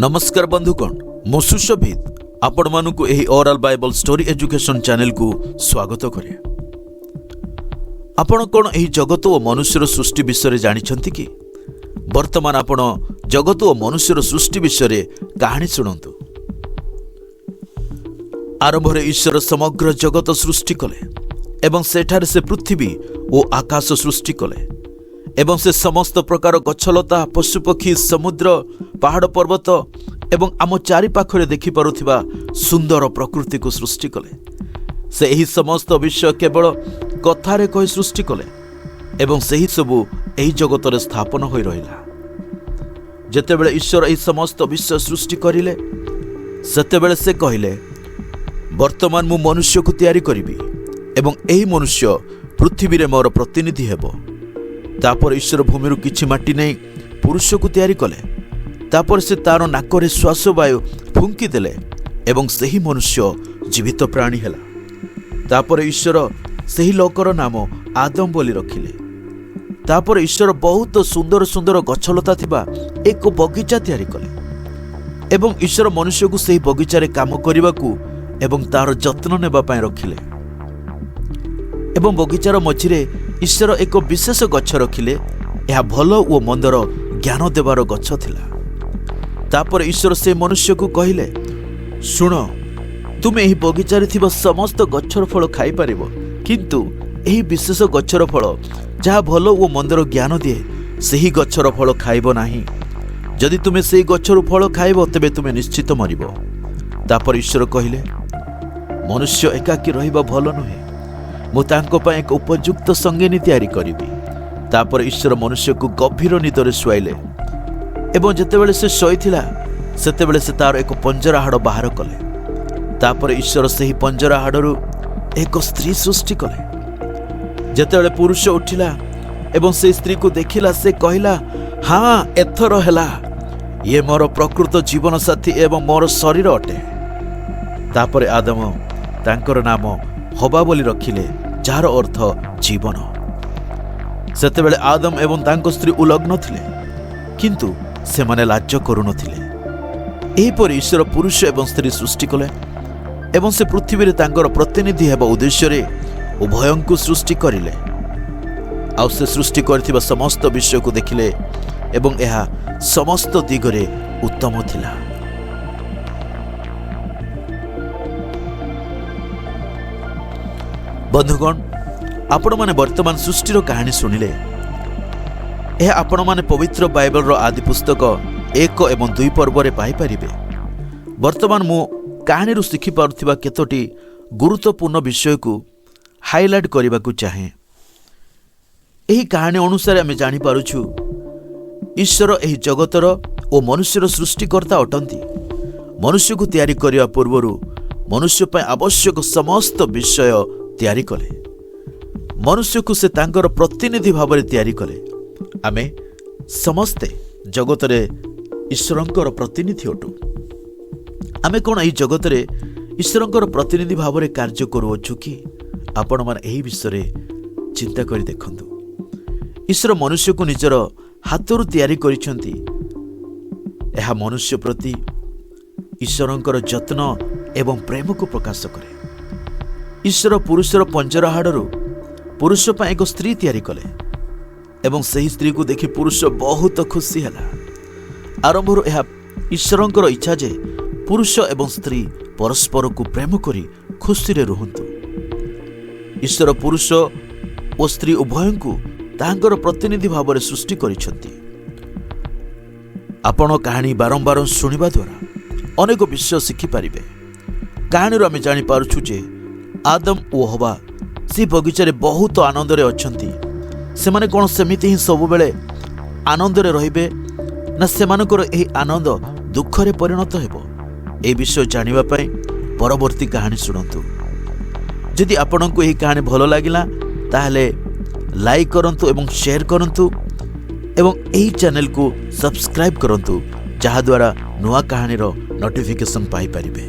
ନମସ୍କାର ବନ୍ଧୁଗଣ, ମୁଁ ସୁଶୋଭିତ ଆପଣମାନଙ୍କୁ ଏହି ଓରାଲ ବାଇବଲ ଷ୍ଟୋରି ଏଜୁକେସନ୍ ଚ୍ୟାନେଲକୁ ସ୍ୱାଗତ କରେ। ଆପଣ କ'ଣ ଏହି ଜଗତ ଓ ମନୁଷ୍ୟର ସୃଷ୍ଟି ବିଷୟରେ ଜାଣିଛନ୍ତି କି? ବର୍ତ୍ତମାନ ଆପଣ ଜଗତ ଓ ମନୁଷ୍ୟର ସୃଷ୍ଟି ବିଷୟରେ କାହାଣୀ ଶୁଣନ୍ତୁ। ଆରମ୍ଭରେ ଈଶ୍ୱର ସମଗ୍ର ଜଗତ ସୃଷ୍ଟି କଲେ ଏବଂ ସେଠାରେ ସେ ପୃଥିବୀ ଓ ଆକାଶ ସୃଷ୍ଟି କଲେ ଏବଂ ସେ ସମସ୍ତ ପ୍ରକାର ଗଛଲତା, ପଶୁପକ୍ଷୀ, ସମୁଦ୍ର, ପାହାଡ଼, ପର୍ବତ ଏବଂ ଆମ ଚାରିପାଖରେ ଦେଖିପାରୁଥିବା ସୁନ୍ଦର ପ୍ରକୃତିକୁ ସୃଷ୍ଟି କଲେ। ସେ ଏହି ସମସ୍ତ ବିଷୟ କେବଳ କଥାରେ କହି ସୃଷ୍ଟି କଲେ ଏବଂ ସେହି ସବୁ ଏହି ଜଗତରେ ସ୍ଥାପନ ହୋଇ ରହିଲା। ଯେତେବେଳେ ଈଶ୍ୱର ଏହି ସମସ୍ତ ବିଷୟ ସୃଷ୍ଟି କରିଲେ, ସେତେବେଳେ ସେ କହିଲେ, ବର୍ତ୍ତମାନ ମୁଁ ମନୁଷ୍ୟକୁ ତିଆରି କରିବି ଏବଂ ଏହି ମନୁଷ୍ୟ ପୃଥିବୀରେ ମୋର ପ୍ରତିନିଧି ହେବ। ତାପରେ ଈଶ୍ୱର ଭୂମିରୁ କିଛି ମାଟି ନେଇ ପୁରୁଷକୁ ତିଆରି କଲେ। ତାପରେ ସେ ତାର ନାକରେ ଶ୍ୱାସବାୟୁ ଫୁଙ୍କି ଦେଲେ ଏବଂ ସେହି ମନୁଷ୍ୟ ଜୀବିତ ପ୍ରାଣୀ ହେଲା। ତାପରେ ଈଶ୍ୱର ସେହି ଲୋକର ନାମ ଆଦମ ବୋଲି ରଖିଲେ। ତାପରେ ଈଶ୍ୱର ବହୁତ ସୁନ୍ଦର ସୁନ୍ଦର ଗଛଲତା ଥିବା ଏକ ବଗିଚା ତିଆରି କଲେ ଏବଂ ଈଶ୍ୱର ମନୁଷ୍ୟକୁ ସେହି ବଗିଚାରେ କାମ କରିବାକୁ ଏବଂ ତାର ଯତ୍ନ ନେବା ପାଇଁ ରଖିଲେ। ଏବଂ ବଗିଚାର ମଝିରେ ଈଶ୍ୱର ଏକ ବିଶେଷ ଗଛ ରଖିଲେ। ଏହା ଭଲ ଓ ମନ୍ଦର ଜ୍ଞାନ ଦେବାର ଗଛ ଥିଲା। ତାପରେ ଈଶ୍ୱର ସେ ମନୁଷ୍ୟକୁ କହିଲେ, ଶୁଣ, ତୁମେ ଏହି ବଗିଚାରେ ଥିବା ସମସ୍ତ ଗଛର ଫଳ ଖାଇପାରିବ, କିନ୍ତୁ ଏହି ବିଶେଷ ଗଛର ଫଳ, ଯାହା ଭଲ ଓ ମନ୍ଦର ଜ୍ଞାନ ଦିଏ, ସେହି ଗଛର ଫଳ ଖାଇବ ନାହିଁ। ଯଦି ତୁମେ ସେହି ଗଛରୁ ଫଳ ଖାଇବ, ତେବେ ତୁମେ ନିଶ୍ଚିତ ମରିବ। ତାପରେ ଈଶ୍ୱର କହିଲେ, ମନୁଷ୍ୟ ଏକାକୀ ରହିବା ଭଲ ନୁହେଁ। ମୁଁ ତାଙ୍କ ପାଇଁ ଏକ ଉପଯୁକ୍ତ ସଙ୍ଗିନୀ ତିଆରି କରିବି। ତାପରେ ଈଶ୍ୱର ମନୁଷ୍ୟକୁ ଗଭୀର ନିଦରେ ଶୁଆଇଲେ ଏବଂ ଯେତେବେଳେ ସେ ଶୋଇଥିଲା, ସେତେବେଳେ ସେ ତାର ଏକ ପଞ୍ଜରା ହାଡ଼ ବାହାର କଲେ। ତାପରେ ଈଶ୍ୱର ସେହି ପଞ୍ଜରା ହାଡ଼ରୁ ଏକ ସ୍ତ୍ରୀ ସୃଷ୍ଟି କଲେ। ଯେତେବେଳେ ପୁରୁଷ ଉଠିଲା ଏବଂ ସେ ସ୍ତ୍ରୀକୁ ଦେଖିଲା, ସେ କହିଲା, ହଁ, ଏଥର ହେଲା। ଇଏ ମୋର ପ୍ରକୃତ ଜୀବନସାଥୀ ଏବଂ ମୋର ଶରୀର ଅଟେ। ତାପରେ ଆଦମ ତାଙ୍କର ନାମ ହବା ବୋଲି ରଖିଲେ, ଯାହାର ଅର୍ଥ ଜୀବନ। ସେତେବେଳେ ଆଦମ ଏବଂ ତାଙ୍କ ସ୍ତ୍ରୀ ଉଲଗ୍ନ ଥିଲେ, କିନ୍ତୁ ସେମାନେ ଲାଜ କରୁନଥିଲେ। ଏହିପରି ଈଶ୍ୱର ପୁରୁଷ ଏବଂ ସ୍ତ୍ରୀ ସୃଷ୍ଟି କଲେ ଏବଂ ସେ ପୃଥିବୀରେ ତାଙ୍କର ପ୍ରତିନିଧି ହେବା ଉଦ୍ଦେଶ୍ୟରେ ଉଭୟଙ୍କୁ ସୃଷ୍ଟି କରିଲେ। ଆଉ ସେ ସୃଷ୍ଟି କରିଥିବା ସମସ୍ତ ବିଷୟକୁ ଦେଖିଲେ ଏବଂ ଏହା ସମସ୍ତ ଦିଗରେ ଉତ୍ତମ ଥିଲା। ବନ୍ଧୁଗଣ, ଆପଣମାନେ ବର୍ତ୍ତମାନ ସୃଷ୍ଟିର କାହାଣୀ ଶୁଣିଲେ। ଏହା ଆପଣମାନେ ପବିତ୍ର ବାଇବଲର ଆଦି ପୁସ୍ତକ 1 ଏବଂ 2 ପର୍ବରେ ପାଇପାରିବେ। ବର୍ତ୍ତମାନ ମୁଁ କାହାଣୀରୁ ଶିଖିପାରୁଥିବା କେତୋଟି ଗୁରୁତ୍ୱପୂର୍ଣ୍ଣ ବିଷୟକୁ ହାଇଲାଇଟ୍ କରିବାକୁ ଚାହେଁ। ଏହି କାହାଣୀ ଅନୁସାରେ ଆମେ ଜାଣିପାରୁଛୁ, ଈଶ୍ୱର ଏହି ଜଗତର ଓ ମନୁଷ୍ୟର ସୃଷ୍ଟିକର୍ତ୍ତା ଅଟନ୍ତି। ମନୁଷ୍ୟକୁ ତିଆରି କରିବା ପୂର୍ବରୁ ମନୁଷ୍ୟ ପାଇଁ ଆବଶ୍ୟକ ସମସ୍ତ ବିଷୟ ତିଆରି କଲେ। ମନୁଷ୍ୟକୁ ସେ ତାଙ୍କର ପ୍ରତିନିଧି ଭାବରେ ତିଆରି କଲେ। ଆମେ ସମସ୍ତେ ଜଗତରେ ଈଶ୍ୱରଙ୍କର ପ୍ରତିନିଧି ଅଟୁ। ଆମେ କ'ଣ ଏହି ଜଗତରେ ଈଶ୍ୱରଙ୍କର ପ୍ରତିନିଧି ଭାବରେ କାର୍ଯ୍ୟ କରୁଅଛୁ କି? ଆପଣମାନେ ଏହି ବିଷୟରେ ଚିନ୍ତା କରି ଦେଖନ୍ତୁ। ଈଶ୍ୱର ମନୁଷ୍ୟକୁ ନିଜର ହାତରୁ ତିଆରି କରିଛନ୍ତି। ଏହା ମନୁଷ୍ୟ ପ୍ରତି ଈଶ୍ୱରଙ୍କର ଯତ୍ନ ଏବଂ ପ୍ରେମକୁ ପ୍ରକାଶ କରେ। ଈଶ୍ୱର ପୁରୁଷର ପଞ୍ଜରା ହାଡ଼ରୁ ପୁରୁଷ ପାଇଁ ଏକ ସ୍ତ୍ରୀ ତିଆରି କଲେ ଏବଂ ସେହି ସ୍ତ୍ରୀକୁ ଦେଖି ପୁରୁଷ ବହୁତ ଖୁସି ହେଲା। ଆରମ୍ଭରୁ ଏହା ଈଶ୍ୱରଙ୍କର ଇଚ୍ଛା ଯେ ପୁରୁଷ ଏବଂ ସ୍ତ୍ରୀ ପରସ୍ପରକୁ ପ୍ରେମ କରି ଖୁସିରେ ରୁହନ୍ତୁ। ଈଶ୍ୱର ପୁରୁଷ ଓ ସ୍ତ୍ରୀ ଉଭୟଙ୍କୁ ତାହାଙ୍କର ପ୍ରତିନିଧି ଭାବରେ ସୃଷ୍ଟି କରିଛନ୍ତି। ଆପଣ କାହାଣୀ ବାରମ୍ବାର ଶୁଣିବା ଦ୍ୱାରା ଅନେକ ବିଷୟ ଶିଖିପାରିବେ। କାହାଣୀରୁ ଆମେ ଜାଣିପାରୁଛୁ ଯେ ଆଦମ ଓ ହବା ସେ ବଗିଚାରେ ବହୁତ ଆନନ୍ଦରେ ଅଛନ୍ତି। ସେମାନେ କ'ଣ ସେମିତି ହିଁ ସବୁବେଳେ ଆନନ୍ଦରେ ରହିବେ ନା ସେମାନଙ୍କର ଏହି ଆନନ୍ଦ ଦୁଃଖରେ ପରିଣତ ହେବ? ଏହି ବିଷୟ ଜାଣିବା ପାଇଁ ପରବର୍ତ୍ତୀ କାହାଣୀ ଶୁଣନ୍ତୁ। ଯଦି ଆପଣଙ୍କୁ ଏହି କାହାଣୀ ଭଲ ଲାଗିଲା, ତାହେଲେ ଲାଇକ୍ କରନ୍ତୁ ଏବଂ ସେୟାର କରନ୍ତୁ ଏବଂ ଏହି ଚ୍ୟାନେଲକୁ ସବସ୍କ୍ରାଇବ୍ କରନ୍ତୁ, ଯାହାଦ୍ୱାରା ନୂଆ କାହାଣୀର ନୋଟିଫିକେସନ୍ ପାଇପାରିବେ।